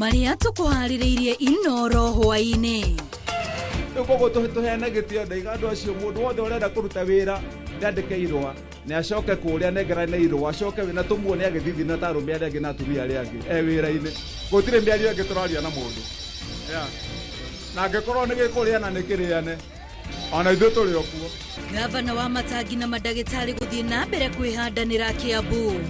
Marĩa tũkũharĩrĩirie Inoro hwaĩ-inĩ. Rĩu koguo tũheane gĩtĩo ndaiga andũ acio mũndũ wothe ũrenda kũruta wĩra nĩandĩke irũa nĩ acoke kũrĩa nengerane irũa acoke na tũmuone agĩthithina ta arũme arĩa angĩ na atumia arĩa angĩ e wĩra-inĩ. Gũtirĩ mĩario ĩngĩ tũraria na mũndũ. Yeah. Na angĩkorwo nĩ gĩkũrĩana nĩ kĩrĩane ona ithuĩ tũrĩ o kuo. Gavana wa Matangi na mandagĩtarĩ gũthiĩ na mbere kwĩhandanĩra Kiambu.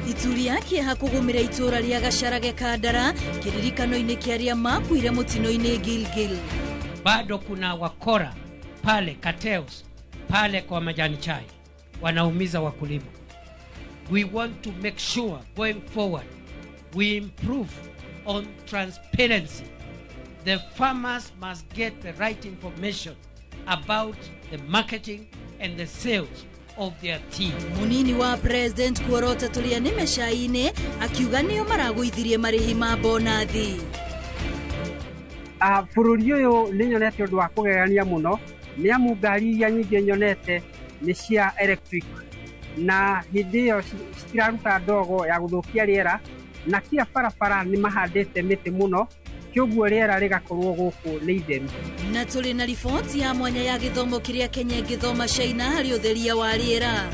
Ituri ya kĩeha kũgũmĩra itũra rĩa Gacarage Kandara kĩririkano-inĩ kĩa arĩa makuire mũtino-inĩ Gilgil. Bado kuna wakora pale cartels pale kwa majani chai wanaumiza wakulima. We want to make sure going forward we improve on transparency. The farmers must get the right information about the marketing and the sales of their tea. Munini wa president kuorota turia nĩ mecai-inĩ akiuga nĩo maragũithirie marĩhi ma bonathi. Bũrũri ũyũ nĩ nyonete ũndũ wa kũgegania mũno nĩ amu ngari iria nyingĩ nyonete nĩ cia electric na hĩndĩ ĩyo citiraruta ndogo ya gũthũkia rĩera na kila barabara nĩ mahandĩte mĩtĩ mũno kĩoguo rĩera rĩgakorwo gũkũ nĩ itheru. Na tũrĩ na riboti ya mwanya ya gĩthomo kĩrĩa Kenya ĩngĩthoma China harĩ ũtheria wa rĩera.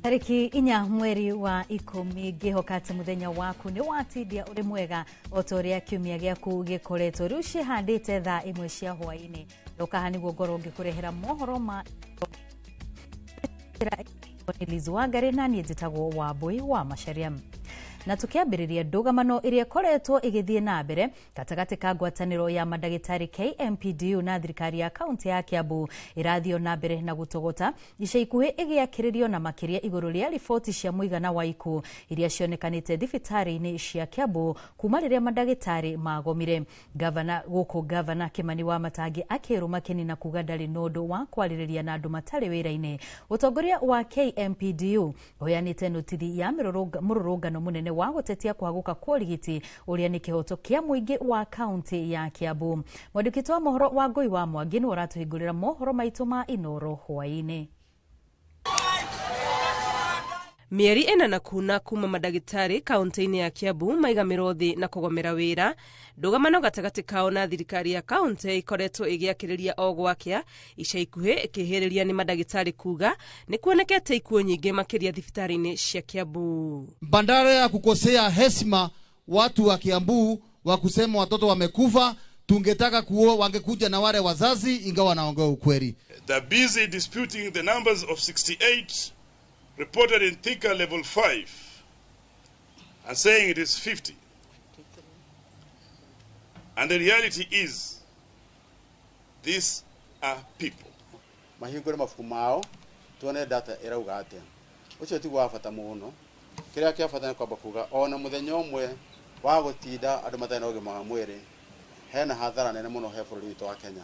Tariki 4 mweri wa 10 ngĩhoka atĩ mũthenya waku nĩ watindia ũrĩ mwega o ta ũrĩa kiumia gĩaku gĩkoretwo. Rĩu cihandĩte thaa 1 cia hwaĩ-inĩ ndoka haha nĩguo ngorwo ngĩkũrehera mohoro ma Liz Wangari na niĩ njĩtagwo Wambui wa Macharia. Na tukiambĩrĩria ndũgamano ĩrĩa ĩkoretwo ĩgĩthiĩ na mbere gatagatĩ ka ngwatanĩro ya mandagĩtarĩ KMPDU na thirikari ya kaunti ya Kiambu ĩrathiĩ na mbere na gũtogota ica ikuhĩ ĩgĩakĩrĩrio na makĩria igũrũ rĩa riboti cia mũigana wa ikuũ iria cionekanĩte thibitarĩ-inĩ cia Kiambu kuma rĩrĩa mandagĩtarĩ magomire. Gavana gũkũ Gavana Kimani wa Matangi akĩrũma kĩni na kuga ndarĩ na ũndũ wa kwarĩrĩria na andũ matarĩ wĩra-inĩ. Ũtongoria wa KMPDU ũheanĩte notithi ya mũrũrũngano mũnene wa gũtetia kwagũka kwa ũrigiti ũrĩa nĩ kĩhoto kĩa mũingĩ wa kaunti ya Kiambu. Mwandĩki wa mohoro wa Ngũi wa Mwangi nĩwe ũratũhingũrĩra mohoro maitũ ma Inoro hwaĩ-inĩ. Mĩeri 4 kuna kuma mandagĩtarĩ kaunti-inĩ ya Kiambu maigamĩrwo thĩ na kũgomera wĩra ndũgamano gatagatĩ kao na thirikari ya kaunti ikoretwo ĩgĩakĩrĩria o gwakĩa ica ikuhĩ ĩkĩhĩrĩria nĩ mandagĩtarĩ kuga nĩ kuonekete ikuũ nyingĩ makĩria thibitarĩ-inĩ cia Kiambu. Badala ya kukosea heshima watu wa Kiambu wa kusema watoto wamekufa, tungetaka kuo wangekuja na wale wazazi, ingawa wanaongea ukweli. They're busy disputing the numbers of 68 reported in Thika level 5 and saying it is 50. And the reality is, these are people. Mahingũre mabuku mao tuone data ĩrauga atĩa. Ũcio tiguo wa bata mũno. Kĩrĩa kĩa bata nĩ kwamba kuga ona mũthenya ũmwe wa gũtinda andũ matarĩ na ũgima wa mwĩrĩ hena hathara nene mũno he bũrũri witũ wa Kenya.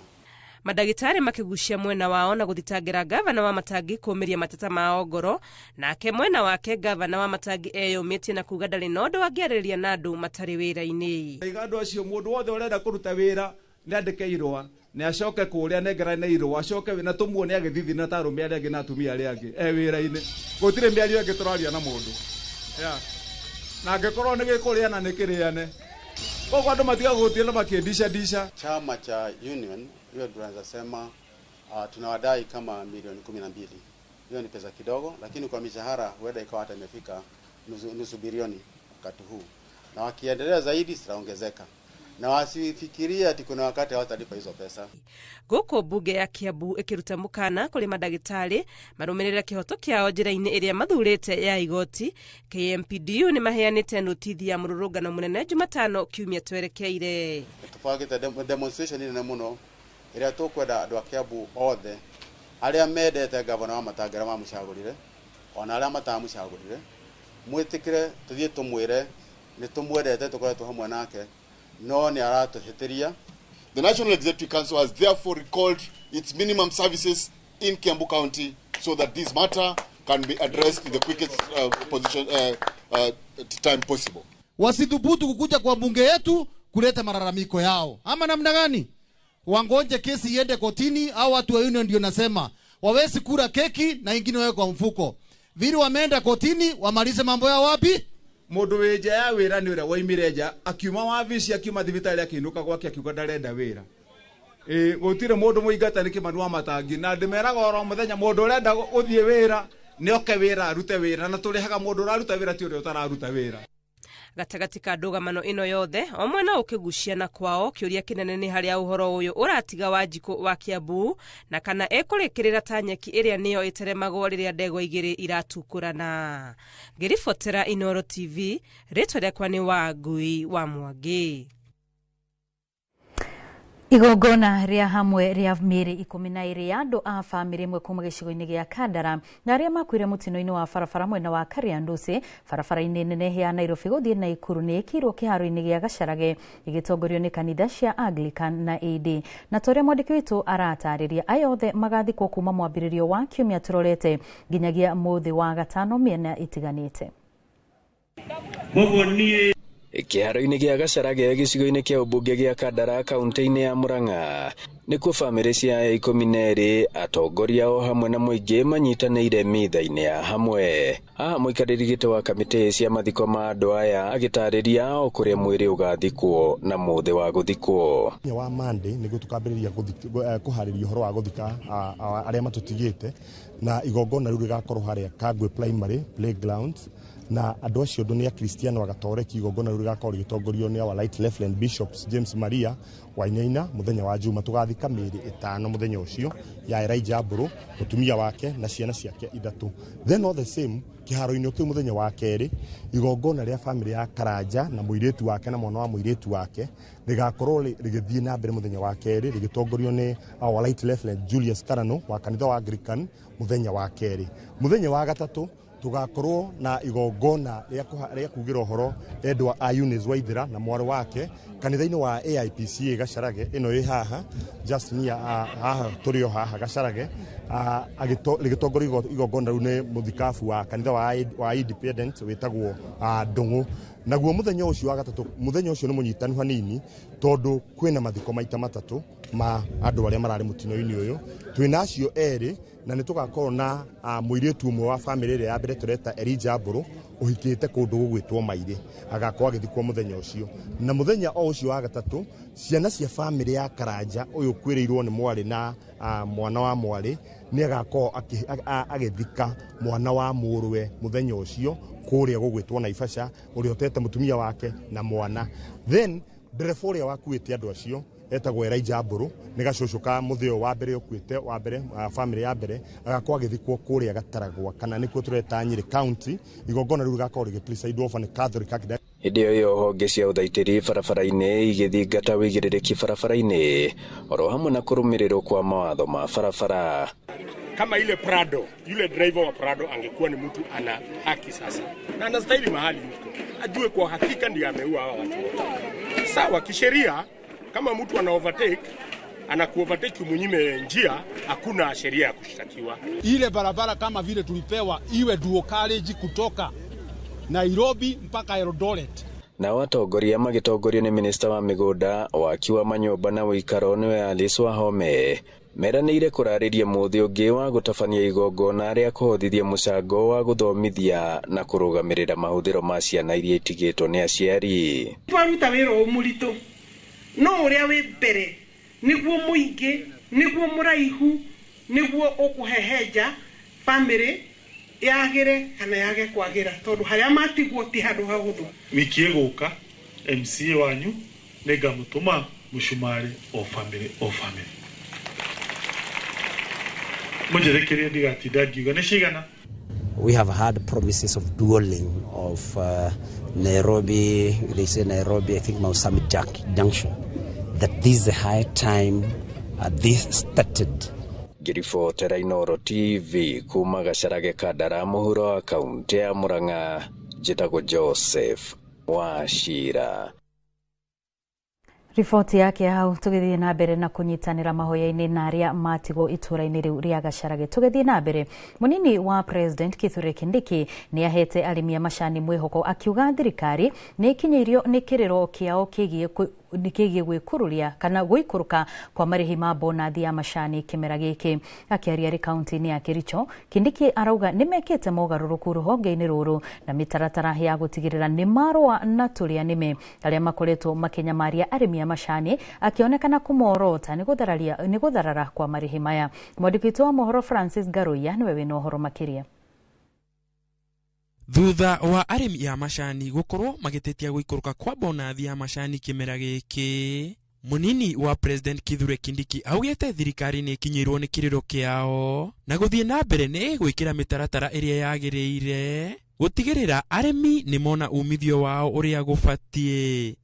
Mandagĩtarĩ makĩgucia mwena wao na gũthitangĩra gavana wa Matangi kũmĩria mateta mao ngoro, nake mwena wake gavana wa Matangi eyũmĩtie na kuga ndarĩ na ũndũ angĩarĩrĩria na andũ matarĩ wĩra-inĩ. Ndaiga andũ acio mũndũ wothe ũrenda kũruta wĩra nĩandĩke irũa nĩ acoke kũrĩa nengerane irũa acoke na tũmuone agĩthithina ta arũme arĩa angĩ na atumia arĩa angĩ e wĩra-inĩ. Gũtirĩ mĩario ĩngĩ tũraria na mũndũ. Yeah. Na angĩkorwo nĩ gĩkũrĩana nĩ kĩrĩane. Koguo andũ matiga gũtinda makĩndica ndica. Chama cha union hiyo tunaweza sema tunawadai kama milioni 12. Hiyo ni pesa kidogo, lakini kwa mishahara huenda ikawa hata imefika nusu bilioni wakati huu. Na wakiendelea zaidi zitaongezeka. Na wasifikirie ati kuna wakati hawatalipa hizo pesa. Gũkũ mbunge ya Kiambu ĩkĩruta mũkana kũrĩ mandagĩtarĩ marũmĩrĩre kĩhoto kĩao njĩra-inĩ ĩrĩa mathurĩte ya igoti. KMPDU nĩ maheanĩte notithi ya mũrũrũngano mũnene Jumatano kiumia twerekeire. Tũbangĩte demonstration nene mũno ĩrĩa tũkwenda andũ a Kiambu othe arĩa mendete gavana wa Matangi arĩa mamũcagũrire ona arĩa matamũcagũrire mwĩtĩkĩre tũthiĩ tũmwĩre nĩ tũmwendete tũkoretwo hamwe nake no nĩ aratũhĩtĩria. The National Executive Council has therefore recalled its minimum services in Kiambu County so that this matter can be addressed in the quickest time possible. Wasithubutu kukuja kwa bunge yetu kuleta malalamiko yao. Ama namna gani? Wangoje kesi iende kotini, au watu wa union ndio nasema wawezi kula keki na ingine wawe kwa mfuko. Vile wameenda kotini wamalize mambo yao wapi? Mundu wi nja ya wira ni uria woimire nja akiuma wabici akiuma thibitari akiinuka gwake akiuga ndarenda wira. Gutire mundu muingata ni Kimani wa Matangi, na ndimeraga oro muthenya mundu urenda guthie wira nioke wira arute wira, na turihaga mundu uraruta wira ti uria utararuta wira. Gatagati ka ndũgamano ĩno yothe o mwena ũkĩgucia na kwao, kĩũria kĩnene nĩ harĩa ũhoro ũyũ ũratiga Wanjikũ wa Kiambu na kana ekũrĩkĩrĩra ta nyeki ĩrĩa nĩyo ĩteremagwo rĩrĩa ndegwa igĩrĩ iratukũrana. Ngĩribotera Inooro TV, rĩtwa rĩakwa nĩ Wangui wa Mwangi. Igongona rĩa hamwe rĩa mĩĩrĩ 12 ya andũ a bamĩrĩ ĩmwe kuma gĩcigo-inĩ gĩa Kandara na arĩa makuire mũtino-inĩ wa barabara mwena wa Kariandusi barabara-inĩ nene ya Nairobi gũthiĩ Naikuru nĩ ĩkĩirwo kĩharo-inĩ gĩa Gacarage ĩgĩtongorio nĩ kanitha cia Anglican na AD. Na ta ũrĩa mwandĩki witũ aratarĩria, aya othe magathikwo kuma mwambĩrĩrio wa kiumia tũrorete nginyagia mũthĩ wa gatano mĩena ĩtiganĩte. Kĩharo-inĩ gĩa Gacarage gĩcigo-inĩ kĩa ũmbunge gĩa Kandara kaunti-inĩ ya Murang'a nĩkuo bamĩrĩ cia aya 12 atongoria o hamwe na mũingĩ manyitanĩire mitha-inĩ ya hamwe. Haha mũikarĩri gĩtĩ wa kamĩtĩ cia mathiko ma andũ aya agĩtarĩria o kũrĩa mwĩrĩ ũgathikwo na mũthĩ wa gũthikwo. Mũthenya wa Monday nĩguo tũkambĩrĩria kũharĩria ũhoro wa gũthika arĩa matũtigĩte, na igongona rĩu rĩgakorwo harĩa Kangwe Primary Playgrounds, na andũ acio nĩ Akristiano Agatoreki. Igongona rĩu rĩgakorwo rĩgĩtongorio nĩ our Right Reverend Bishops James Maria Wainaina mũthenya wa Juma. Tũgathika mĩĩrĩ 5 mũthenya ũcio ya Elijah Mbũrũ, mũtumia wake na ciana ciake 3. Then all the same kĩharo-inĩ kĩu mũthenya wa kerĩ, igongona rĩa bamĩrĩ ya Karanja na mũirĩtu wake na mwana wa mũirĩtu wake rĩgakorwo rĩgĩthiĩ na mbere mũthenya wa kerĩ, rĩgĩtongorio nĩ our Right Reverend Julius Karano wa kanitha wa Anglican mũthenya wa kerĩ. Mũthenya wa gatatũ tugakorwo na igongona rĩa kugĩra ũhoro endwa a Eunice Waithera na mwarĩ wake kanitha-inĩ wa AIPCA Gacarage ĩno ĩ haha just near haha tũrĩ o haha Gacarage, rĩgĩtongorio igongona rĩu nĩ mũthikabu wa kanitha wa Independent wĩtagwo Ndũng'ũ. Naguo mũthenya ũcio wa gatatũ, mũthenya ũcio nĩ mũnyitanu hanini tondũ kwĩna mathiko maita matatũ ma andũ arĩa mararĩ mũtino-inĩ ũyũ. Twĩna acio erĩ, na nĩ tũgakorwo na mũirĩtu ũmwe wa bamĩrĩ ĩrĩa ya mbere tũreta Elijah Mbũrũ ũhikĩte kũndũ gũgwĩtwo Mairĩ, agakorwo agĩthikwo mũthenya ũcio. Na mũthenya o ũcio wa gatatũ, ciana cia bamĩrĩ ya Karanja ũyũ ũkuĩrĩirwo nĩ mwarĩ na mwana wa mwarĩ nĩ agakorwo agĩthika mwana wa mũrũwe mũthenya ũcio kũrĩa gũgwĩtwo Naivasha, ũrĩa ũtete mũtumia wake na mwana. Then ndereba ũrĩa wakuĩte andũ acio etagwo Elijah Mbũrũ, nĩ gacũcũ ka mũthĩ ũyũ wa mbere ũkuĩte wa mbere bamĩrĩ ya mbere, agakorwo agĩthikwo kũrĩa Gataragwa kana nĩkuo tũreta Nyĩrĩ County. Igongona rĩu rĩgakorwo rĩgĩ-preside over nĩ Catholic Archdiocese. Hĩndĩ ĩyo honge cia ũthaitĩri barabara-inĩ igĩthingata wĩigĩrĩrĩki barabara-inĩ oro hamwe na kũrũmĩrĩrwo kwa mawatho ma barabara. Kama ile Prado, yule driver wa Prado angekuwa ni mtu ana haki sasa na anastahili mahali yuko, ajue kwa hakika ndiye ameua hawa watu wote. Sawa, kisheria kama mtu ana overtake, anaku-overtake umunyime njia, hakuna sheria ya kushtakiwa. Ile barabara kama vile tulipewa iwe dual carriage kutoka Nairobi mpaka Eldoret. Na watongoria magĩtongorio nĩ minista wa mĩgũnda, waki wa manyũmba na ũikaro nĩwe Alice Wahome meranĩire kũrarĩria mũthĩ ũngĩ wa gũtabania igongona rĩa kũhothithia mũcango wa gũthomithia na kũrũgamĩrĩra mahũthĩro ma ciana iria itigĩtwo nĩ aciari. Twaruta wĩra ũyũ mũritũ, no ũrĩa wĩ mbere nĩguo mũingĩ, nĩguo mũraihu, nĩguo ũkũhehenja bamĩrĩ yagĩre kana yage kwagĩra, tondũ harĩa matigwo ti handũ hahũthũ. Wiki ĩgũka MCA wanyu nĩngamũtũma mũcumarĩ o bamĩrĩ o bamĩrĩ. Mũnjĩtĩkĩrie ndigatinda ngiuga nĩ cigana. We have had promises of dualling of Nairobi, they say Nairobi, I think Mount Summit Junction, that this is the high time this started. Ngĩribotera Inooro TV kuma Gacarage Kandara mũhuro wa kaunti ya Murang'a, njĩtagwo Joseph Wachira. Riboti yake hau tugithie na mbere na kunyitanira mahoya-ini na aria matigwo itura-ini riu ria Gacharage. Tugithie na mbere, munini wa President Kithure Kindiki ni ahete arimi a macani mwihoko akiuga thirikari ni ikinyĩirio ni kiriro kiao kigie kigie gwikururia kana gwikuruka kwa marihi ma bonathi ya macani kimera giki. Akiaria ri kaunti-ini ya Kericho, Kindiki arauga ni mekite mogaruruku ruhonge-ini ruru na mitaratara ya gutigirira ni marũa na turia nime aria makoretwo makinyamaria arimi a macani, akionekana kumorota ni gutharara kwa marihi maya. Mwandĩki witũ wa mohoro Francis Garuya niwe wina uhoro makiria. Thutha wa arĩmi a macani gũkorwo magĩtetia gũikũrũka kwa bonathi ya macani kĩmera gĩkĩ, munini wa President Kithure Kindiki augĩte thirikari nĩ ĩkinyĩirwo nĩ kĩrĩro kĩao na gũthiĩ na mbere nĩ ĩgwĩkĩra mĩtaratara ĩrĩa yagĩrĩire gũtigĩrĩra arĩmi nĩ mona umithio wao ũrĩa gũbatiĩ.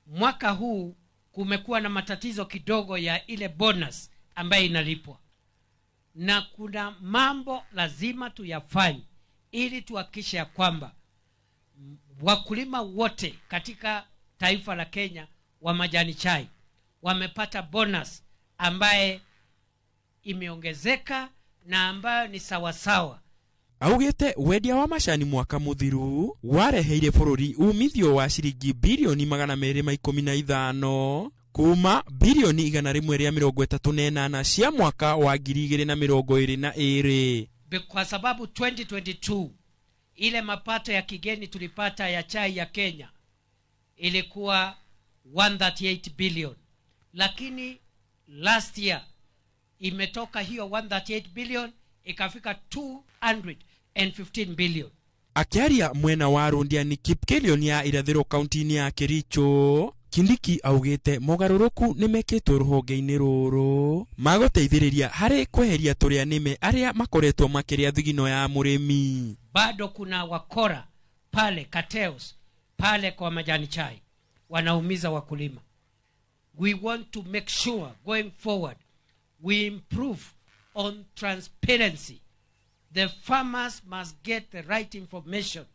Mwaka huu kumekuwa na matatizo kidogo ya ile bonus ambayo inalipwa, na kuna mambo lazima tuyafanye ili tuhakikishe ya kwamba wakulima wote katika taifa la Kenya wa majani chai wamepata bonus ambaye imeongezeka na ambayo ni sawasawa. Augĩte wendia wa macani mwaka mũthiru wareheire bũrũri umithio wa ciringi birioni 215 kuma birioni 138 cia mwaka wa 2022. Kwa sababu 2022 ile mapato ya kigeni tulipata ya chai ya Kenya ilikuwa 138 billion, lakini last year imetoka hiyo 138 billion ikafika 215 billion. Akiaria mwena wa Rundiani Kipkelion ya irathĩro kaunti-inĩ ya Kericho, Kindiki augĩte mogarũrũku nĩ mekĩtwo rũhonge-inĩ rũrũ magũteithĩrĩria harĩ kweheria tũrĩa nĩme arĩa makoretwo makĩrĩa thigino ya mũrĩmi. Bado kuna wakora pale cartels pale kwa majani chai wanaumiza wakulima. We want to make sure going forward we improve on transparency. The farmers must get the right information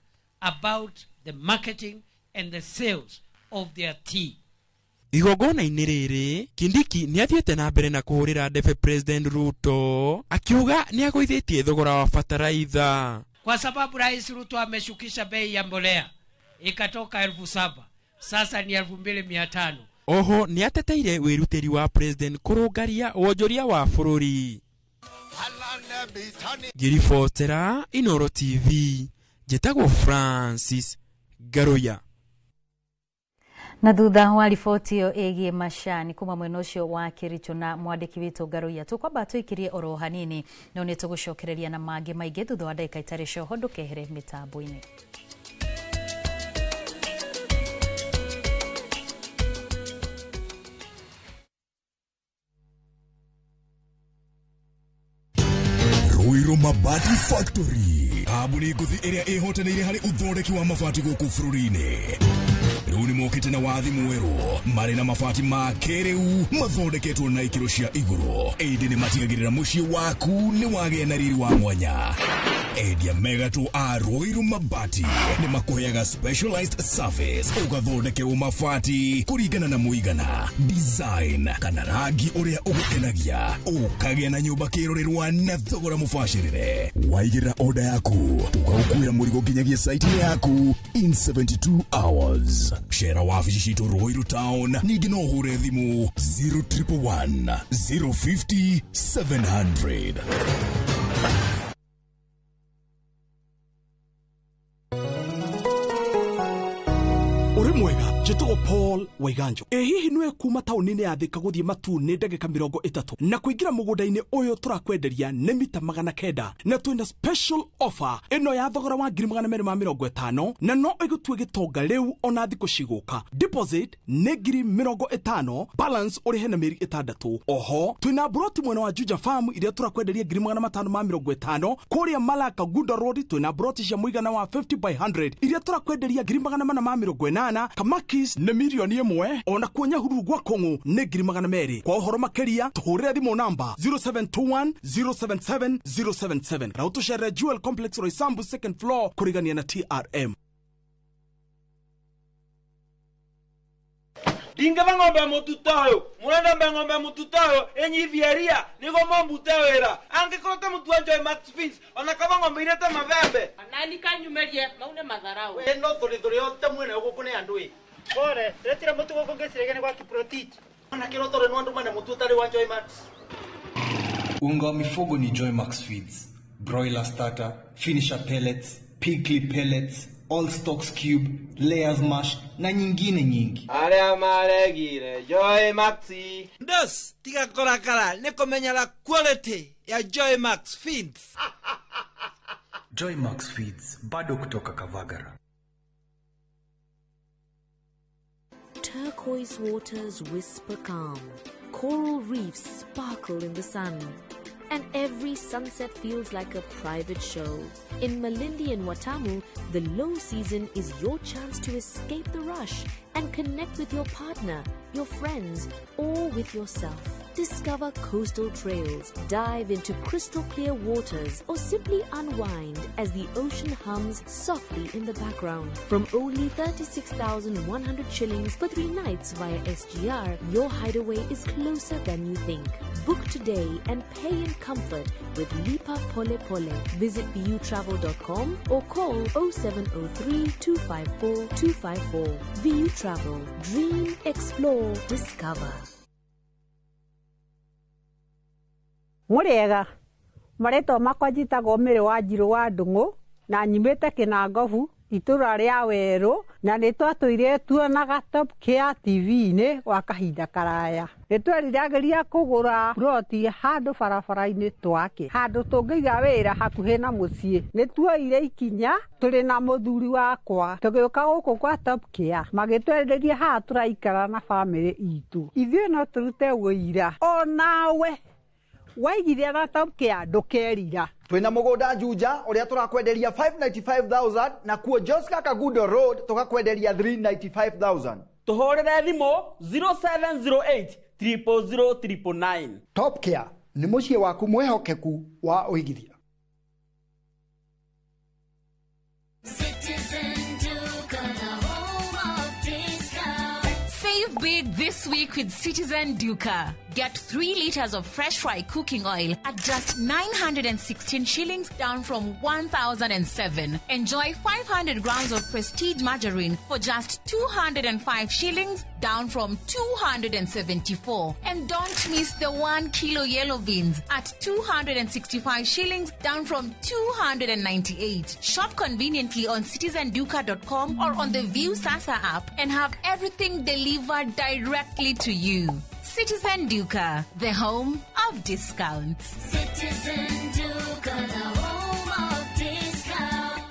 about the marketing and the sales of their tea. Igongona-inĩ rĩrĩ, Kindiki nĩ athiĩte na mbere na kũhũrĩra ndebe President Ruto akiuga nĩ agũithĩtie thogora wa bataraitha. Kwa sababu Rais Ruto ameshukisha bei ya mbolea ikatoka 7,000 sasa ni 2,500. Oho nĩ ateteire wĩrutĩri wa President kũrũngaria wonjoria wa bũrũri. Ngĩribotera Inoro TV, njĩtagwo Francis Garuya. Na thutha wa riboti ĩyo ĩgiĩ macani kuma mwena ũcio wa Kericho na mwandĩki witũ Ngaruiya, tũkwamba tũikirie oro hanini no nĩ tũgũcokereria na mangĩ maingĩ thutha wa ndagĩka itarĩ coho. Ndũkehere mĩtambo-inĩ. Ruiru Mabati Factory, kambuni ngũthi ĩrĩa ĩhotanĩire harĩ ũthondeki wa mabati gũkũ bũrũri-inĩ. Rĩu nĩ mokĩte na wathi mwerũ marĩ na mabati ma kĩrĩu mathondeketwo na ikĩro cia igũrũ, ĩndĩ nĩ matigagĩrĩra mũciĩ waku nĩ wagĩa na riri wa mwanya. Endia megatũ a Ruiru Mabati nĩ makũheaga specialized service ũgathondekerwo mabati kũringana na mũigana, design kana rangi ũrĩa ũgũkenagia, ũkagĩa na nyũmba kĩrorerwa na thogora mũbacĩrĩre. Waigĩrĩra order yaku tũgagũkuĩra mũrigo nginyagia site yaku in 72 hours. Cera wabici citũ Ruiru Town, ningĩ no ũhũre thimũ 0111 050 700. Mwega njĩtagwo Paul Waiganjo. Ĩ hihi nĩwe kuma taũni-inĩ ya Thika gũthiĩ Matuu nĩ ndagĩka 30 na kũingĩra mũgũnda-inĩ ũyũ tũrakwenderia nĩ mita 900 na twĩna special offer ĩno ya thogora wa 250,000 na no ĩgũtue gĩtonga rĩu ona thikũ cigũka. Deposit nĩ 50,000, balance ũrĩhe na mĩeri 6. Oho twĩna broti mwena wa Juja Farm iria tũrakwenderia 550,000. Kũrĩa Malaka Gunda Road twĩna broti cia mũigana wa 50 by 100 iria tũrakwenderia 480,000. Kamakis nĩ 1,000,000, ona kuo Nyahururu gwa Kũng'ũ nĩ 200,000. Kwa ũhoro makĩria tũhũrĩre thimũ namba 0721 077 077 na ũtũcerere Jewel Complex Roysambu second floor kũrigania na TRM. Ndingeva ng'ombe ya mututa uyu murenda mbe ng'ombe ya mututa uyu inyithie ria niguo mombute wira angikorwo ta mutu wa Joy Max Fins ona kaba ng'ombe irete mabembe nani kanyumerie maune matharau we no thuri yote mwene guku ni andu i pore retira mutu guku ngicirege ni gwa Kiprotich ona kiroto ri nwandu mane mutu utari wa Joy Max. Unga wa mifugo ni Joy Max Feeds, broiler starter, finisher pellets, pigly pellets, all stocks cube, layers mash na nyingine nyingi. Aria maregire Joy Max ndos tiga korakara ni kumenyera quality ya Joy Max Feeds. Joy Max Feeds bado kutoka Kavagara. Turquoise waters whisper calm, coral reefs sparkle in the sun, and every sunset feels like a private show. In Malindi and Watamu, the low season is your chance to escape the rush and connect with your partner, your friends, or with yourself. Discover coastal trails, dive into crystal clear waters, or simply unwind as the ocean hums softly in the background. From only 36,100 shillings for 3 nights via SGR, your hideaway is closer than you think. Book today and pay in comfort with Lipa Pole Pole. Visit vutravel.com or call 0703 254 254. VU Travel. Dream, explore, discover. Muriega maretwa makwa njitagwo Mary wa Njirũ wa Ndung'u na nyumĩte Kĩnangobu itũra rĩa Werũ na nĩ twatũire tuonaga Top Care TV-inĩ gwa kahinda karaya. Nĩ tweriragĩria kũgũra ploti handũ barabara-inĩ twake handũ tũngĩiga wĩra hakuhĩ na mũciĩ. Nĩ tuoire ikinya tũrĩ na mũthuri wakwa tũgĩũka gũkũ kwa Top Care magĩtwenderia haha tũraikara na bamĩrĩ itũ. Ithuĩ no tũrute wũira onawe waigithia na Top Care ndũkerira. Twina mugunda Juja uria turakwenderia 595,000 na kuo Joska Kagudo Road tukakwenderia 395,000. Tuhurire thimu 0708 000 999. Top Care ni muciĩ waku mwihokeku wa uigithia. Save big this week with Citizen Duka. Get 3 liters of fresh fry cooking oil at just 916 shillings, down from 1,007. Enjoy 500 grams of Prestige margarine for just 205 shillings, down from 274. And don't miss the 1 kilo yellow beans at 265 shillings, down from 298. Shop conveniently on citizenduka.com or on the View Sasa app and have everything delivered directly to you. Citizen Duka, the home of discounts. Citizen Duka, the home of discounts.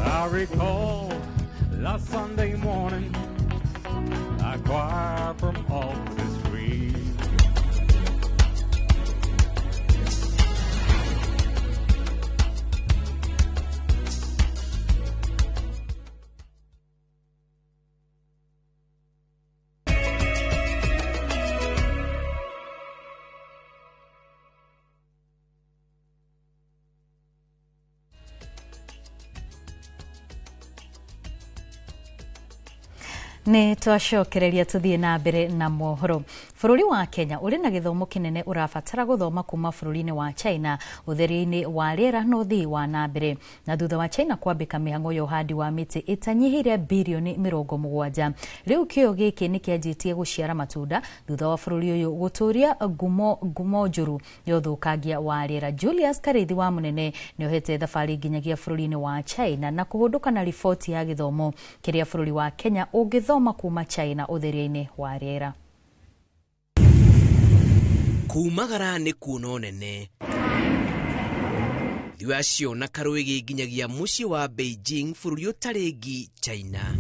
I recall last Sunday morning, a choir from off the street. Nĩ twacokereria tuthiĩ na mbere na mohoro. Bũrũri wa Kenya ũrĩ na gĩthomo kĩnene ũrabatara gũthoma kuma bũrũri-inĩ wa China ũtheri-inĩ wa rĩera na ũthii wa na mbere. Na thutha wa China kwambĩka mĩhang'o ya ũhandi wa mĩtĩ ĩtanyihĩire birioni 70. Rĩu kĩo gĩkĩ nĩ kĩanjĩtie gũciara matunda thutha wa bũrũri ũyũ gũtũria ngumo njũru ya ũthũkangia wa rĩera. Julius Karithi wa Mũnene nĩohete thabarĩ nginyagia bũrũri-inĩ wa China na kũhũndũka na riboti ya gĩthomo kĩrĩa bũrũri wa Kenya ũngĩthoma kuma China ũtheri-inĩ wa rĩera. Kumagara nĩ kuona nene thĩ acio na karũĩ nginyagia mũciĩ wa Beijing bũrũri ũtarĩ ngi China.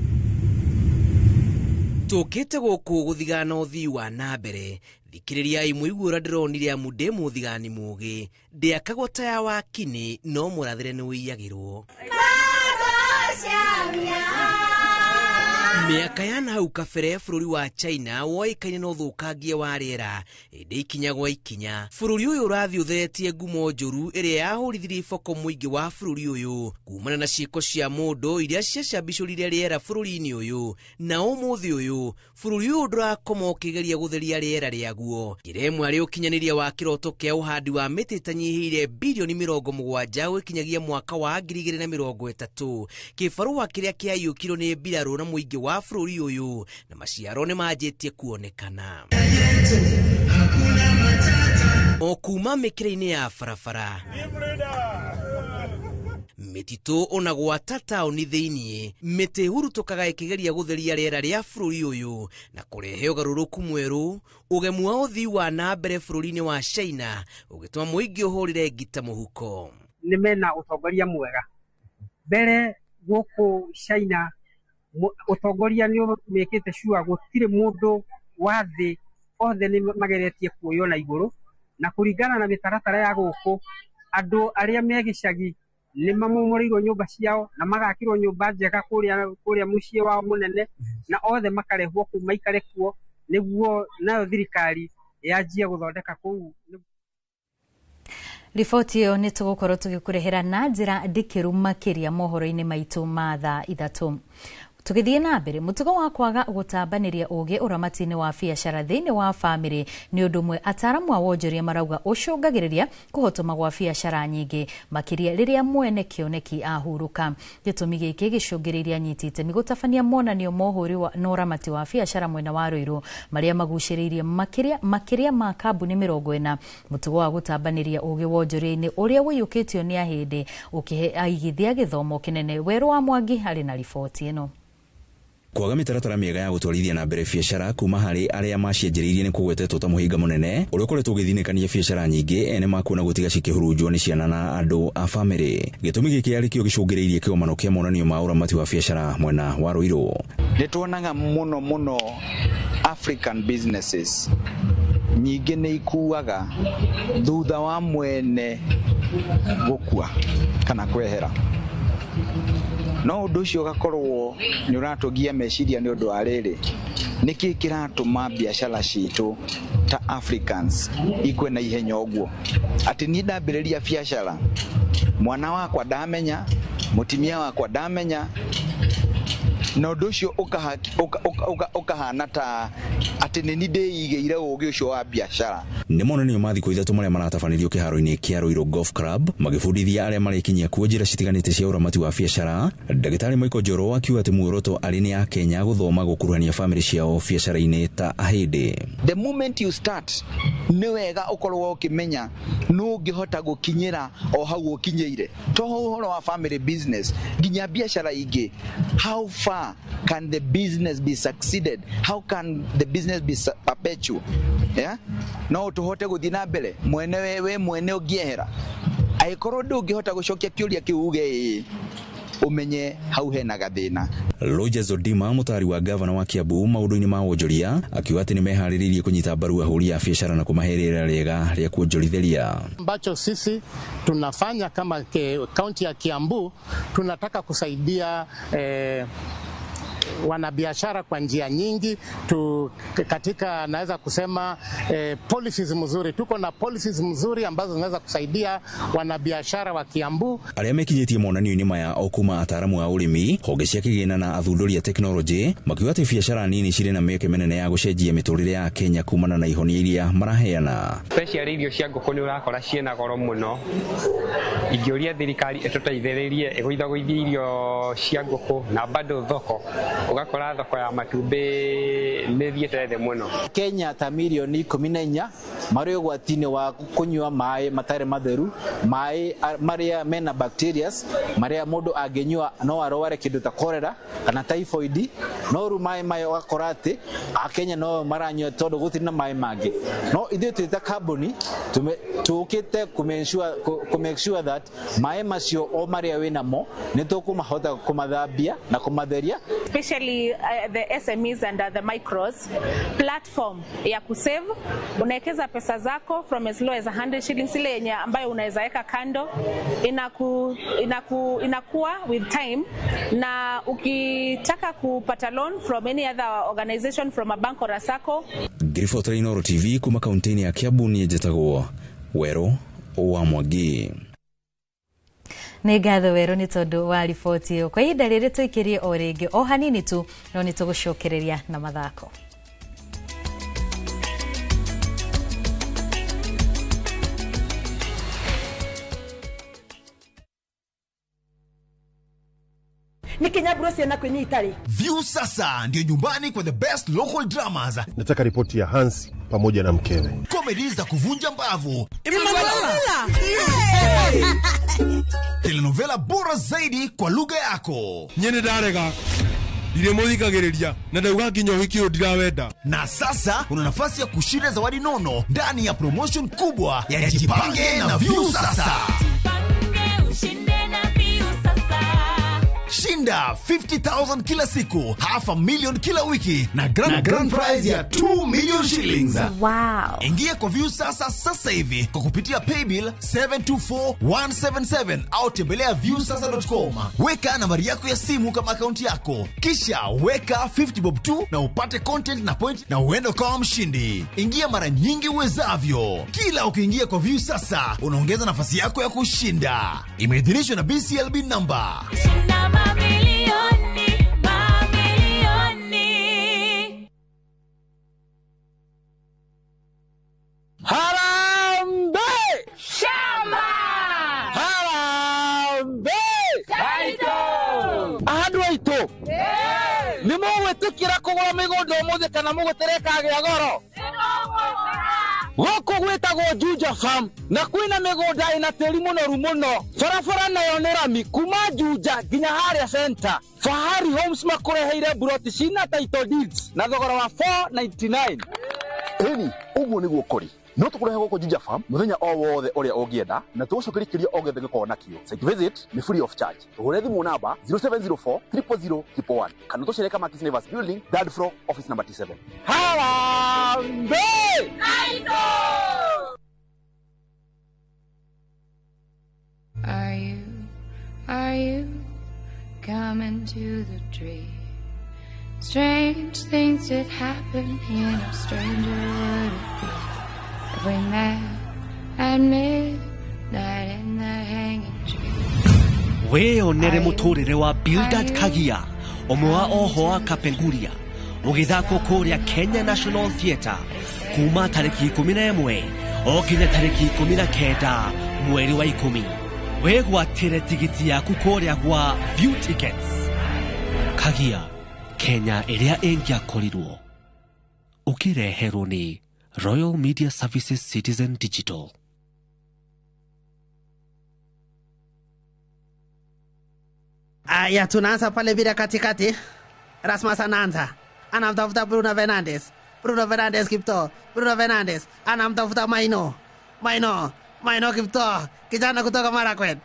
Tũkĩte gũkũ gũthigana ũthii wa na mbere Thikĩrĩriai mũigue ũrĩa ndĩronire amu ndĩ mũthigani mũgĩ, ndĩakagwo ta ya wakini no mũrathĩre nĩ ũiyagĩrwo. Mĩaka ya nahau kabere bũrũri wa China woĩkaine na ũthũkangia wa rĩera ĩndĩ ikinya gwa ikinya bũrũri ũyũ ũrathiĩ ũtheretie ngumo njũru ĩrĩa yahũrithirie iboko mũingĩ wa bũrũri ũyũ kumana na ciĩko cia mũndũ iria ciacambicũrire rĩera bũrũri-inĩ ũyũ. Na ũmũthĩ ũyũ bũrũri ũyũ ndũrakoma ũkĩgeria gũtheria rĩera rĩaguo. Njĩra ĩmwe arĩ ũkinyanĩria wa kĩroto kĩa ũhandi wa mĩtĩ ĩtanyihĩire bilioni 70 gũkinyagia mwaka wa 2030, kĩbarũa kĩrĩa kĩaiyũkirwo nĩ mbirarũ na mũingĩ wa bũrũri ũyũ na maciaro nĩ manjĩtie kuonekana o kuma mĩkĩra-inĩ ya barabara, mĩtitũ ona gwata taũni thĩiniĩ, mĩtĩ ĩhurutũkaga ĩkĩgeria gũtheria rĩera rĩa bũrũri ũyũ na kũrehe ũgarũrũku mwerũ. Ũgemu wa ũthii wa na mbere bũrũri-inĩ wa China ũgĩtũma mũingĩ ũhũrĩre ngita mũhuko. Nĩ mena ũtongoria mwega mbere gũkũ China, ũtongoria nĩ ũmĩkĩte sure gũtirĩ mũndũ wa thĩ, othe nĩ mageretie kuoywo na igũrũ, na kũringana na mĩtaratara ya gũkũ andũ arĩa me gĩcagi nĩ mamomoreirwo nyũmba ciao na magakĩrwo nyũmba njega kũrĩa mũciĩ wao mũnene, na othe makarehwo kũu maikare kuo nĩguo nayo thirikari yanjie gũthondeka kũu. Riboti ĩyo nĩ tũgũkorwo tũgĩkũrehera na njĩra ndikĩru makĩria mohoro-inĩ maitũ ma thaa 3. Tũgĩthiĩ na mbere, mũtugo wa kwaga gũtambanĩria ũgĩ ũramati-inĩ wa biacara thĩinĩ wa bamĩrĩ nĩ ũndũ ũmwe ataaramu a wonjoria marauga ũcũngagĩrĩria kũhotoma gwa biacara nyingĩ makĩria rĩrĩa mwene kĩoneki ahurũka. Gĩtũmi gĩkĩ gĩcũngĩrĩirie anyiti itemi gũtabania monanio ma ũhũri na ũramati wa biacara mwena wa Ruiru marĩa magucĩrĩirie makĩria ma kambuni 40. Mũtugo wa gũtambanĩria ũgĩ wonjoria-inĩ ũrĩa ũiyũkĩtio nĩ ahĩndĩ ũkĩhe aigithia gĩthomo kĩnene. Werũ wa Mwangi arĩ na riboti ĩno. Kwaga mĩtaratara mĩega ya gũtwarithia na mbere biacara kuma harĩ arĩa macianjĩrĩirie nĩ kũgwetetwo ta mũhĩnga mũnene ũrĩa ũkoretwo ũgĩthinĩkania biacara nyingĩ ene makuona gũtiga cikĩhurunjwo nĩ ciana na andũ a bamĩrĩ. Gĩtũmi gĩkĩ arĩ kĩo gĩcũngĩrĩirie kĩgomano kĩa monanio ma ũramati wa biacara mwena wa Ruiru. Nĩ tuonaga mũno mũno African businesses nyingĩ nĩ ikuaga thutha wa mwene gũkua kana kwehera, no ũndũ ũcio ũgakorwo nĩ ũratũgia meciria nĩ ũndũ wa rĩrĩ, nĩkĩ kĩratũma biacara citũ ta Africans ikue na ihenya ũguo, atĩ niĩ ndambĩrĩria biacara mwana wakwa ndamenya, mũtumia wakwa ndamenya, na ũndũ ũcio ũkahana ta atĩ nĩ niĩ ndĩigĩire ũgĩ ũcio wa biacara. Nĩ monanio ma thikũ 3 marĩa maratabanĩrio kĩharo-inĩ kĩa Ruiru Golf Club magĩbundithia arĩa marĩkinyia kuo njĩra citiganĩte cia ũramati wa biacara. Ndagĩtarĩ Michael Njoro akiuga atĩ muoroto arĩ nĩ a Kenya gũthoma gũkuruhania bamĩrĩ ciao biacara-inĩ ta ahĩndĩ. The moment you start nĩ wega ũkorwo ũkĩmenya nũ ũngĩhota gũkinyĩra o hau ũkinyĩire, to ũhoro wa family business nginya biacara ingĩ. How far can the business be succeeded? How can the business be perpetual? Yeah? No tuhote gũthiĩ na mbere mwene we mwene ũngĩehera, angĩkorwo ndũngĩhota gũcokia kĩũria kĩu uge ĩĩ, ũmenye hau hena gathĩna. Rogers Odima, mũtari wa gavana wa Kiambu maũndũ-inĩ ma wonjoria, akiuga atĩ nĩmeharĩrĩirie kũnyita mbaru ahũri a biacara na kũmahe rĩera rĩega rĩa kuonjorithĩria. Ambacho sisi tunafanya kama kaunti ya Kiambu, tunataka kusaidia wanabiashara kwa njia nyingi katika naweza kusema policies mzuri. Tuko na policies mzuri ambazo zinaweza kusaidia wanabiashara wa Kiambu. Arĩa mekinyĩtie monanio-inĩ maya o kuma ataaramu a ũrĩmi, honge cia kĩgĩna na athundũri a tekinoronjĩ makiuga atĩ biacara nini cirĩ na mĩeke mĩnene ya gũcenjia mĩtũrĩre ya Kenya kumana na ihonia iria maraheana. Especially irio cia ngũkũ nĩ ũrakora ciĩna goro mũno. Ingĩũria thirikari ĩtũteithĩrĩrie ĩgũithagũithie irio cia ngũkũ na bado thoko, ũgakora thoko ya matumbĩ nĩ thiĩte thĩ mũno. Kenya ta milioni 14 marĩ ũgwati-inĩ wa kũnyua maĩ matarĩ matheru, maĩ marĩa mena bacterias marĩa mũndũ angĩnyua no arware kĩndũ ta cholera kana typhoid, no rĩu maĩ maya ũgakora atĩ Akenya no maranyua tondũ gũtirĩ na maĩ mangĩ. No ithuĩ twĩ ta kambuni tũkĩte kũ make sure that that maĩ macio o marĩa wĩnamo nĩ tũkũmahota kũmathambia na kũmatheria. Especially the SMEs and the micros platform ya kusave, unawekeza pesa zako from as low as 100 shillings, ile yenye ambayo unaweza weka kando inakuwa with time, na ukitaka kupata loan from any other organization, from a bank or a sacco. Ngiribotera Inooro TV kuma kaunti-inĩ ya Kiambu, niĩ njĩtagwo Werũ wa Mwangi. Nĩ ngatho Werũ nĩ tondũ wa riboti ĩyo. Kwa ihinda rĩrĩ tũikĩrie o rĩngĩ o hanini tu, no nĩ tũgũcokereria na mathako. View sasa ndio nyumbani kwa the best local dramas. Nataka ripoti ya Hans pamoja na mkewe. Comedy za kuvunja mbavu. Telenovela bora zaidi kwa lugha yako. Nyene ndarega. Ndiremuthikagiriria na ndauga nginya uhiki uyu ndirawenda. Na sasa una nafasi ya kushinda zawadi nono ndani ya promotion kubwa ya Jipange na View sasa. Shinda 50,000 kila siku, 500,000 kila wiki na grand prize ya 2 million shillings. Wow. Ingia kwa View sasa sasa hivi kwa kupitia paybill 724177 au tembelea viewsasa.com. Weka nambari yako ya simu kama akaunti yako, kisha weka 50 bob tu na upate content na point na uende kama mshindi. Ingia mara nyingi uwezavyo. Kila ukiingia kwa View sasa unaongeza nafasi yako ya kushinda. Imeidhinishwa na BCLB number. Mamilioni, mamilioni. Harambee! Shamba! Harambee! Taito! Andũ aitũ nĩ mũgwĩtĩkĩra kũgũra mĩgũnda ũmũthĩ kana mũgũtereka gĩa goro? Gũkũ gwĩtagwo Juja Farm na kwĩna mĩgũnda ĩna tĩri mũnoru mũno. Barabara nayo nĩ rami kuma Juja nginya harĩa center. Fahari Homes makũreheire buroti cina title deeds na thogora wa 499. Ĩni, ũguo nĩguo kũrĩ. No tũkũrehe gũkũ Juja Farm mũthenya o wothe ũrĩa ũngĩenda na tũgũcokeria kĩrĩa o gĩothe gĩkoragwo nakĩo. Site visit nĩ free of charge. Tũhũre thimũ namba 0704 000 111 kana tũcere Kamakis Neighbors Building, third floor, office number T7. Harambee! Are you coming to the tree? Strange things did happen here, no stranger would it be if we met at midnight in the hanging tree. Wĩyonere mũtũrĩre wa Bildad Kagia, ũmwe wa oho wa Kapenguria, ũgĩthakwo kũrĩa Kenya National Theatre kuma tarĩki 11 o nginya tarĩki 19 mweri wa 10. Wĩgwatĩre tigiti yaku kũrĩa gwa View Tickets. Kagia, Kenya ĩrĩa ĩngĩakorirwo. Ũkĩreherwo nĩ Royal Media Services Citizen Digital. Aya, tunaanza pale bila katikati. Rasmus anaanza, anamtafuta Bruno Fernandes. Bruno Fernandes Kipto. Bruno Fernandes anamtafuta Maino. Maino, Maino Kipto, kijana kutoka Marakwet.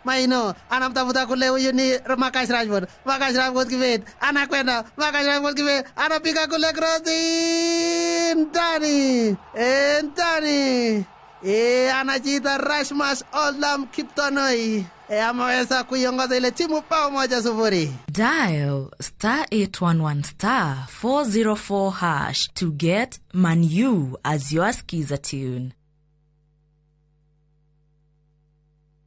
Maino anamtafuta kule, huyu ni Marcus Rashford. Marcus Rashford Kibet anakwenda, Marcus Rashford Kibet anapiga kule cross ndani, ndani. Anajiita Rasmus Olam Kiptonoi. Ameweza kuiongoza ile timu bao 1-0. Dial star 811 star 404 hash to get Manu as your skiza tune.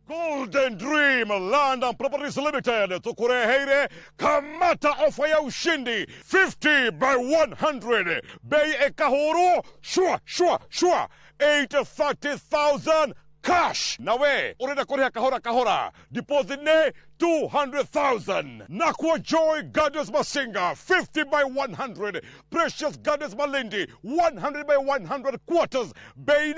Golden Dream Land and Properties Limited tukureheire kamata ofa ya ushindi 50 by 100 bei ekahuru shwa shwa shwa 830,000 cash. Nawe urenda kuriha kahora kahora, deposit ne 200,000. Nakwa Joy Gardens Masinga 50 by 100, Precious Gardens Malindi 100 by 100 quarters, bei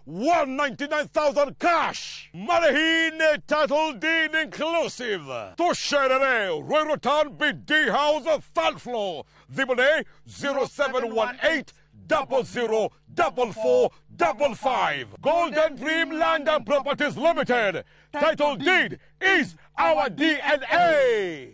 199,000 cash. Marehine title deed inclusive. Tusherere Royal Town BD House third floor. Thimũ 0718 00 44 55. Golden Dream Land and Properties Limited. Title deed is our DNA.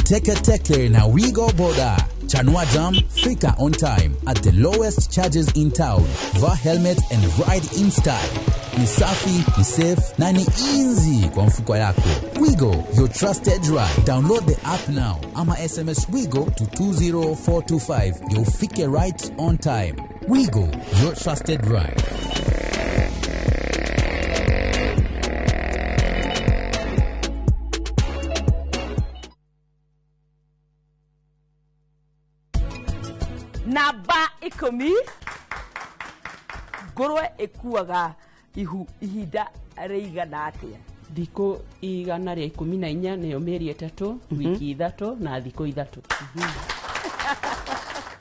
Teke Teke na Wigo Boda. Chanua Jam, fika on time at the lowest charges in town. Vaa helmet and ride in style. Ni safi, ni safe na ni easy kwa mfuko yako. Wigo, your trusted ride. Download the app now ama SMS Wigo to 20425 ndio ufike right on time. Wigo, your trusted ride. Namba 10 ngũrwe ĩkuaga ihu ihinda rĩigana atĩa? Thikũ 114 nĩyo mĩeri 3, wiki 3 na thikũ 3.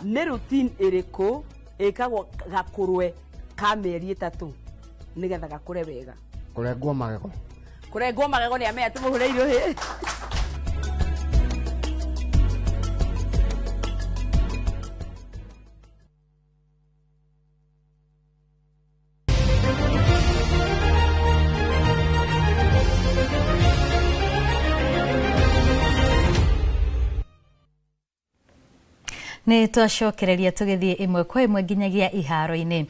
Nĩ routine ĩrĩkũ ĩkagwo gakũrwe ka mĩeri 3 nĩgetha gakũre wega? Kũrengwo magego. Kũrengwo magego nĩ amenya tũmũhũre irio. Nĩ twacokereria tũgĩthiĩ ĩmwe kwa ĩmwe nginyagia iharo-inĩ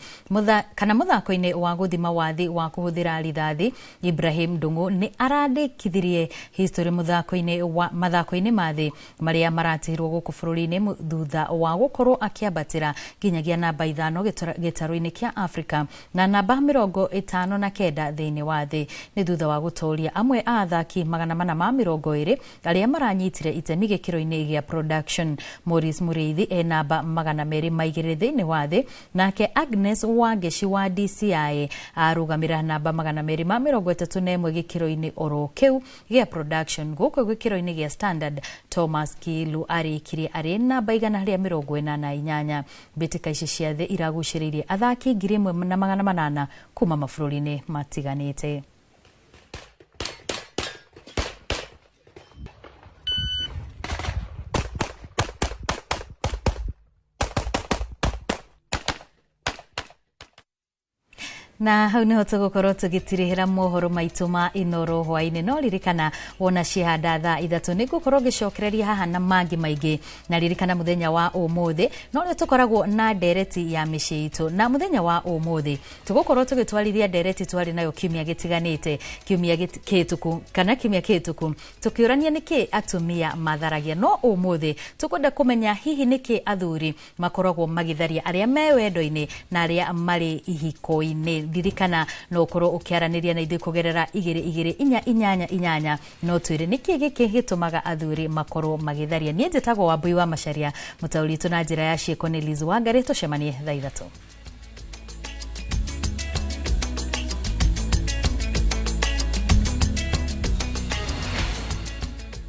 kana mũthako-inĩ wa gũthima wathi wa kũhũthĩra rithathi. Ibrahim Ndung'u nĩ arandĩkithirie history mũthako-inĩ wa mathako-inĩ ma thĩ marĩa maratigirwo gũkũ bũrũri-inĩ thutha wa gũkorwo akĩambatĩra nginyagia namba 5 gĩtarũ-inĩ kĩa Africa na namba 59 thĩinĩ wa thĩ. Nĩ thutha wa gũtooria amwe a athaki 420 arĩa maranyitire itemi gĩkĩro-inĩ gĩa production. Maurice Mũrĩithi e namba 202 thĩinĩ wa thĩ, nake Agnes Wangeci wa DCI arũgamĩra namba 231 gĩkĩro-inĩ oro kĩu gĩa production. Gũkũ gĩkĩro-inĩ gĩa standard, Thomas Kilu arĩkirie arĩ namba 188. Mbĩtĩka ici cia thĩ iragucĩrĩirie athaki 1800 kuma mabũrũri-inĩ matiganĩte. Na hau niho tũgũkorwo tũgĩtirĩhĩra mohoro maitũ ma Inoro hwaĩ-inĩ. No ririkana wona ciahanda thaa 3 nĩ ngũkorwo ngĩcokereria haha na mangĩ maingĩ. Na ririkana mũthenya wa ũmũthĩ no rĩo tũkoragwo na ndereti ya mĩciĩ itũ, na mũthenya wa ũmũthĩ tũgũkorwo tũgĩtwarithia ndereti twarĩ nayo kiumia gĩtiganĩte, kiumia kĩhĩtũku kana kiumia kĩhĩtũku tũkĩũrania nĩkĩ atumia matharagia. No ũmũthĩ tũkwenda kũmenya hihi nĩkĩ athuri makoragwo magĩtharia arĩa me wendo-inĩ na arĩa marĩ ihiko-inĩ. Ririkana no ũkorwo ũkĩaranĩria na ithuĩ kũgerera 2 2 4 8 8 no twĩre nĩkĩ gĩkĩ gĩtũmaga athuri makorwo magĩtharia. Niĩ njĩtagwo Wambui wa Macharia, mũtaũri witũ na njĩra ya ciĩko nĩ Liz Wangari. Tũcemanie thaa 3.